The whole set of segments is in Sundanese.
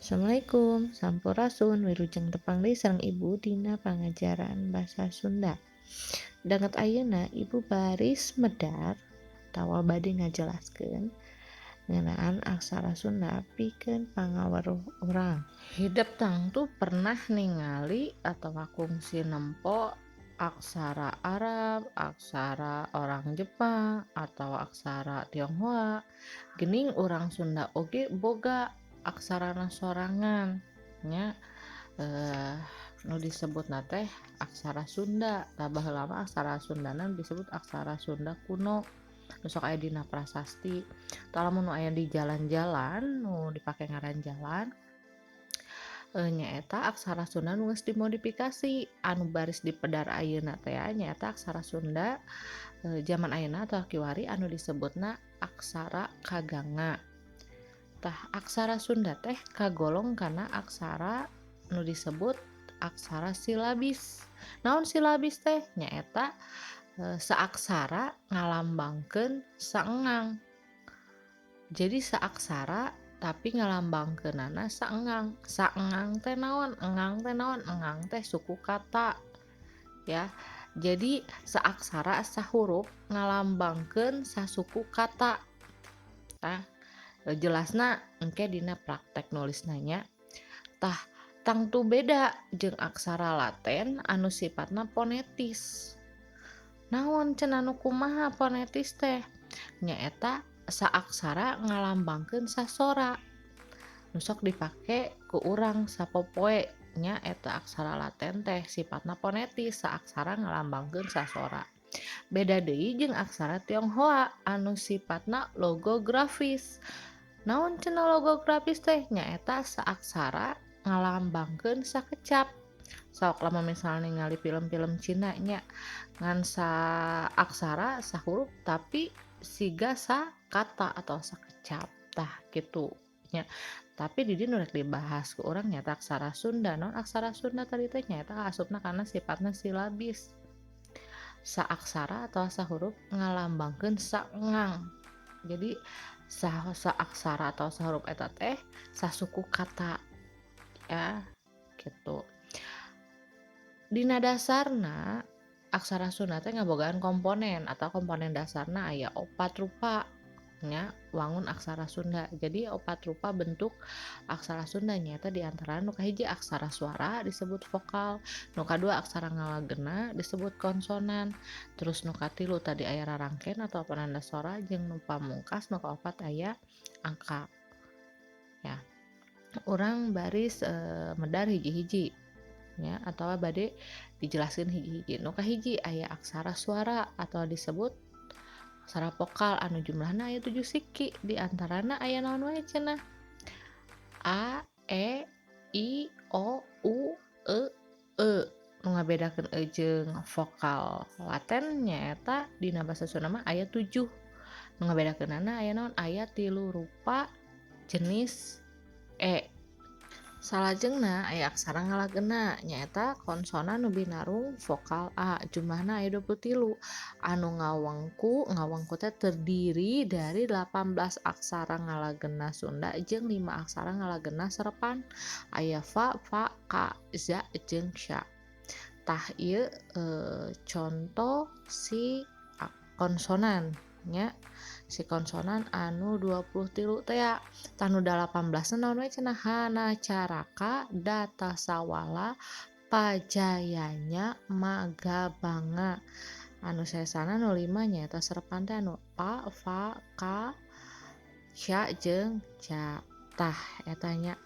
Assalamualaikum, sampurasun, wilujeng tepang deui sareng Ibu dina pangajaran basa Sunda. Danget ayeuna Ibu baris medar atawa bade ngajelaskeun ngeunaan aksara Sunda pikeun pangaweruh urang. Hidep tangtu pernah ningali atawa kungsi nempo aksara Arab, aksara orang Jepang, atau aksara Tionghoa. Geuning urang Sunda oge boga aksarana sorangan nya, nu disebutna teh aksara Sunda. Tah, baheula mah aksara Sundana disebut aksara Sunda kuno, nu sok aya dina prasasti. Tah, lamun nu aya di jalan-jalan, nu dipake ngaran jalan, nyaeta aksara Sunda nu geus dimodifikasi. Anu baris dipedar ayeuna teh nyaeta aksara Sunda jaman ayeuna atawa kiwari anu disebutna aksara Kaganga. Tah, aksara Sunda teh kagolong kana aksara nu disebut aksara silabis. Naon silabis teh? Nyaeta saaksara ngalambangkeun saengang. Jadi saaksara tapi ngalambangkeunana saengang. Saengang teh naon? Engang teh naon? Engang teh suku kata, ya. Jadi saaksara, sahurup ngalambangkeun sasuku kata. Tah, jelasna engke dina praktek nulisna nya. Tah, tangtu beda jeung aksara Laten anu sifatna fonetis. Naon cenah, nu kumaha fonetis teh? Nyaeta saaksara ngalambangkeun sasora nu sok dipake ku urang sapopoe nya. Eta aksara Laten teh sifatna fonetis, saaksara ngalambangkeun sasora. Beda deui jeung aksara Tionghoa anu sifatna logografis. Naon cenah logografis teh? Nyaeta saaksara ngalambangkeun sakecap. Sok lamun misalnya ningali film-film Cina nya, ngan saaksara, sahurup, tapi siga sakata atau sakecap. Tah, kitu nya. Tapi di dieu nu rek dibahas ku urang nyaeta aksara Sunda. Naon aksara Sunda tadi teh? Nyaeta kaasupna kana sifatna silabis, saaksara atau sahurup ngalambangkeun saengang. Jadi saaksara atau sahurup eta teh sasuku kata, ya gitu. Dina dasarna aksara Sunda teh ngabogaan komponen atau komponen dasarna aya opat rupa nya wangun aksara Sunda. Jadi opat rupa bentuk aksara Sunda nyaeta di antara nu kahiji aksara suara disebut vokal, nu kadua aksara ngalagena disebut konsonan, terus nu katilu tadi aya rarangken atau penanda sora, jeung nu pamungkas, nu kaopat, aya angka. Ya. Urang baris medar hiji-hiji nya atau bade dijelaskeun hiji-hiji. Nu kahiji aya aksara suara atau disebut aksara vokal anu jumlahna aya 7 siki, di antarana aya naon wae cenah? A, E, I, O, U, E, E. Nu ngabedakeun e jeung vokal Laten nyaeta dina basa Sunda mah aya 7. Nu ngabedakeunana aya naon? Aya tilu rupa jenis e. Salajengna aya aksara ngalagena, nyaeta konsonan nu binarung vokal a, jumlahna aya 23, anu ngawengku. Ngawengku teh terdiri dari 18 aksara ngalagena Sunda jeung 5 aksara ngalagena serepan, aya fa, fa, ka, za, jeung sya. Tah, ieu contoh si konsonan nya, si konsonan anu 23 teh. Tah, nu 18 naon we cenah? Hanacaraka, datasawala, pajayanya, magabanga. Anu sesana nu 5 nyaeta serepan teh anu pa, fa, ka, sya, jeung ca. Tah, eta nya.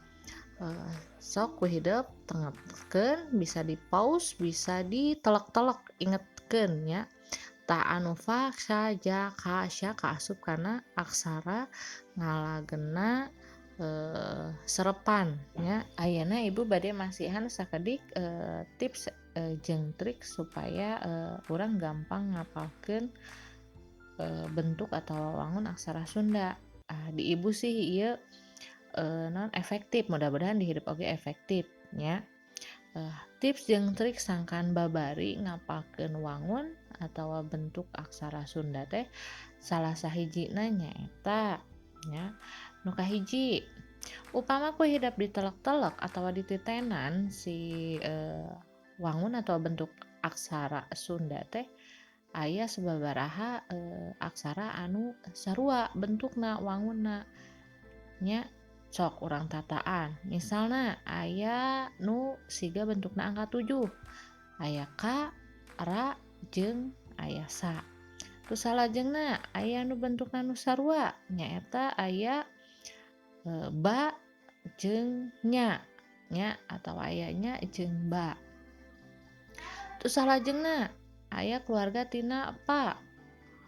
Sok ku hidep tengetkeun, bisa di pause, bisa ditelek-telek, ingetkeun nya. Tah, anu fa, sya, ja, ka, sya kaasup kana aksara ngalagena serepan nya. Ayeuna Ibu bade masihan sakedik tips jeung trik supaya urang gampang ngapalkeun bentuk atau wangun aksara Sunda. Di Ibu sih ieu non efektif, mudah-mudahan di hidep oge efektif nya. Tips jeung trik sangkan babari ngapalkeun wangun atau bentuk aksara Sunda teh salah sahijina nyaeta nya, nu kahiji Upama ku hidep ditelek-telek atawa dititenan si wangun atau bentuk aksara Sunda teh aya sababaraha aksara anu sarua bentukna, wangunna nya. Sok urang tataan, misalna aya nu siga bentukna angka 7, aya ka, ra, jeung aya sa. Terus salajengna aya nu bentukna nu sarua, nyaeta aya ba jeung nya nya atawa aya nya jeung ba. Terus salajengna aya keluarga tina pa,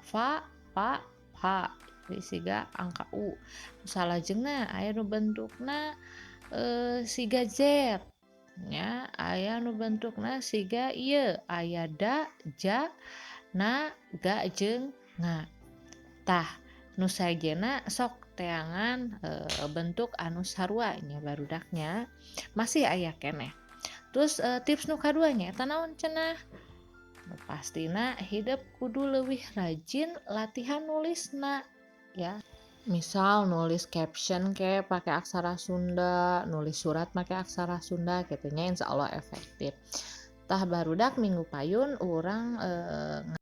fa, pa, pa, jadi siga angka U. Salajengna aya nu bentukna siga Z nya, aya nu bentukna siga ieu, aya da, ja, na, ga jeung nga. Tah, nu sejenna sok teangan bentuk anu sarua nya, barudaknya, masih aya keneh. Terus tips nu kadua nya eta naon cenah? Nu pastina hidep kudu leuwih rajin latihan nulisna ya. Misal nulis caption ke pake aksara Sunda, nulis surat make aksara Sunda kitu nya, insyaallah efektif. Tah barudak, minggu payun urang